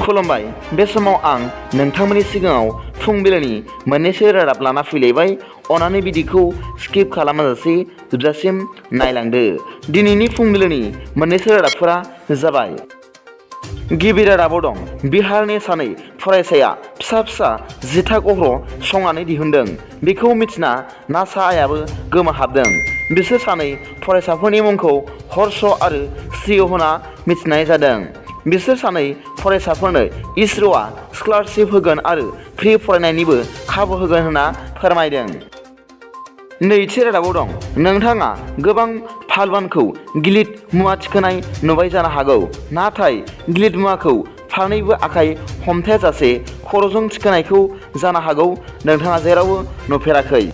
खुलुमबाय बे समाव आं नोंथांमोननि सिगाङाव फुंबिलिनि मोननैसो रादाब लाना फैलायबाय। अनानै भिडिअखौ स्किप खालामाजासे जोबजासिम नायलांदो। दिनैनि फुंबिलिनि मोननैसो रादाबफोरा जाबाय। गिबि रादाबाव दं बिहारनि सानै फरायसाया फिसा जिथा गह्र संनानै दिहुनदों। बेखौ मिथिना नासाआबो गोमोहाबदों। बिसोर सानै फरायसाफोरनि मुंखौ हर्ष आरो श्रेय होना मिथिनाय जादों। बिसोर सानै फरायसाफोरनो इसर'आ स्कलारशिप होगोन आरो फ्रि फरायनायनिबो खाबु होगोन होनना फोरमायदों। नैथि रादाबाव दं नोंथाङा गोबां फालवानखौ गिलिर मुवा थिखोनाय नुबाय जानो हागौ, नाथाय गिलिर मुवाखौ फारनैबो आखाइ हमथायाजासे खर'जों थिखोनायखौ जानो हागौ नोंथाङा जेरावबो नुफेराखै।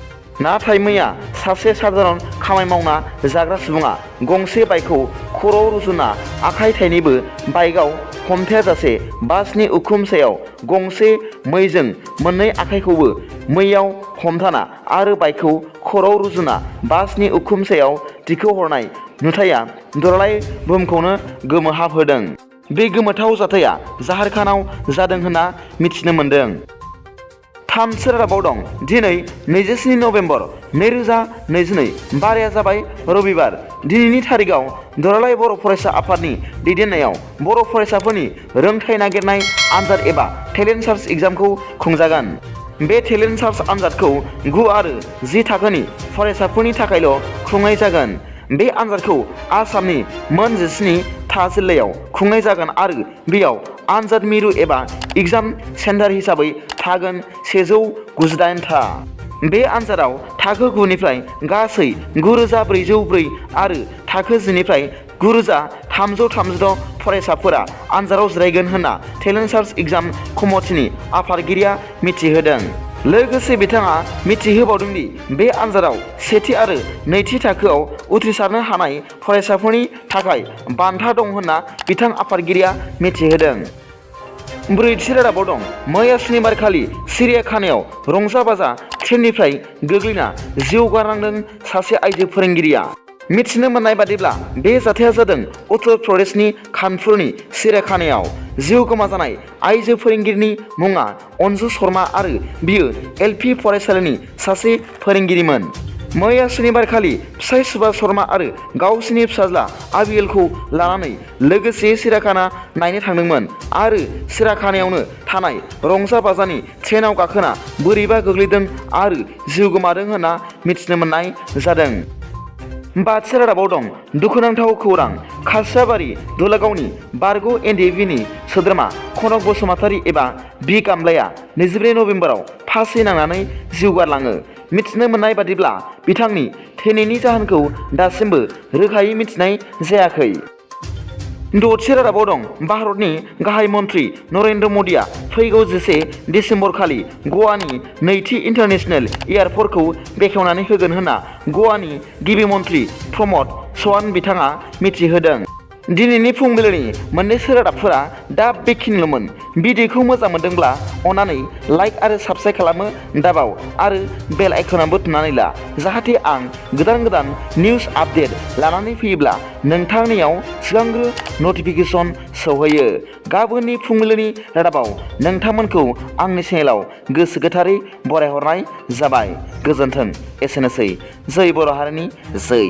नाथाय मैया सासे साधारन खामानि मावना जाग्रा सुबुङा गंसे बाइकखौ खर'आव रुजुना आखाइ थाइनैबो बाइकआव हमथायाजासे बासनि उखुम सायाव गंसे मैजों मोननै आखाइखौबो मैयाव हमथाना आरो बाइकखौ खर'आव रुजुना बासनि उखुम सायाव दिखोहरनाय नुथाया दुलाराय बुहुमखौनो गोमोहाबहोदों। बे गोमोथाव जाथाया झारखन्डआव जादों होनना मिथिनो मोन्दों। थामथि रादाबाव दं दिनै 27 नभेम्बर 2022 बाराया जाबाय रबिबार। दिनैनि थारिखआव दुलाराय बर' फरायसा आफादनि दैदेननायाव बर' फरायसाफोरनि रोंथाइ नागिरनाय आनजाद एबा टेलेन्ट सार्च एग्जामखौ खुंजागोन। बे टेलेन्ट सार्च आनजादखौ 9 आरो 10 थाखोनि फरायसाफोरनि थाखायल' खुंनाय जागोन। बे आनजादखौ आसामनि मोन 17 जिल्लायाव खुंनाय जागोन आरो बेयाव आनजाद मिरु एबा एग्जाम सेन्टार हिसाबै थागोन 198 था। बे आनजादाव थाखो 9 निफ्राय गासै 9404 आरो थाखो 10 निफ्राय 9336 फरायसाफोरा आनजादाव जिरायगोन होनना टेलेन्ट सार्च एग्जाम कमिटिनि आफादगिरिया मिथिहोदों। लोगोसे बिथाङा मिथिहोबावदों दि बे आनजादाव सेथि आरो नैथि थाखोआव उथ्रिसारनो हानाय फरायसाफोरनि थाखाय बान्था दं होनना बिथां आफादगिरिया मिथिहोदों। ब्रैथि रादाबाव दं मैया सुनिबारखालि सिरियाखानायाव रंजा बाजा ट्रेननिफ्राय गोग्लैना जिउ गारनांदों सासे आइजो फोरोंगिरिया। मिथिनो मोननाय बादिब्ला बे जाथाया जादों उत्तर प्रदेशनि कानपुरनि सिरियाखानायाव। जिउ गोमाजानाय आइजो फोरोंगिरिनि मुङा अन्जु शर्मा आरो बियो LP फरायसालिनि सासे फोरोंगिरिमोन। मैया सुनिबारखालि फिसाइ सुभाष शर्मा आरो गावसिनि फिसाज्ला आबिएलखौ लानानै लोगोसे सिरियाखाना नायनो थांदोंमोन आरो सिरियाखानायावनो थानाय रंजा बाजानि ट्रेनाव गाखोना बोरैबा गोग्लैदों आरो जिउ गोमादों होनना मिथिनो मोननाय जादों। बाथि रादाबाव दं दुखुनांथाव खौरां खासियाबारि दुलागावनि बारग' NDFB नि सोद्रोमा कनक बसुमतारी एबा बि गामलाया 22 नभेम्बराव फासि नांनानै जिउ गारलाङो। मिथिनो मोननाय बादिब्ला बिथांनि थैनायनि जाहोनखौ दासिमबो रोखायै मिथिनाय जायाखै। दथि रादाबाव दं भारतनि गाहाय मन्त्रि नरेन्द्र मदिया फैगौ 11 दिसेम्बर खालि गवानि नैथि इन्टारनेशनेल एयारपर्टखौ बेखेवनानै होगोन होनना गवानि गिबि मन्त्रि प्रमद सहान बिथाङा मिथिहोदों। दिनैनि फुंबिलिनि मोननैसो रादाबफोरा दा बेखिनिल'मोन। भिडिअखौ मोजां मोनदोंब्ला अन्नानै लाइक आरो साबस्क्राइब खालामनो दाबाव आरो बेल आइकनाबो थुनानै ला, जाहाथे आं गोदान निउस आपडेट लानानै फैयोब्ला नोंथांनियाव सिगांग्रो नटिफिकेसन सौहैयो। गाबोननि फुंबिलिनि रादाबाव नोंथांमोनखौ आंनि चेनेलाव गोसो गोथारै बरायहरनाय जाबाय। गोजोन्थों। एसेनोसै। जै बर' हारिनि जै।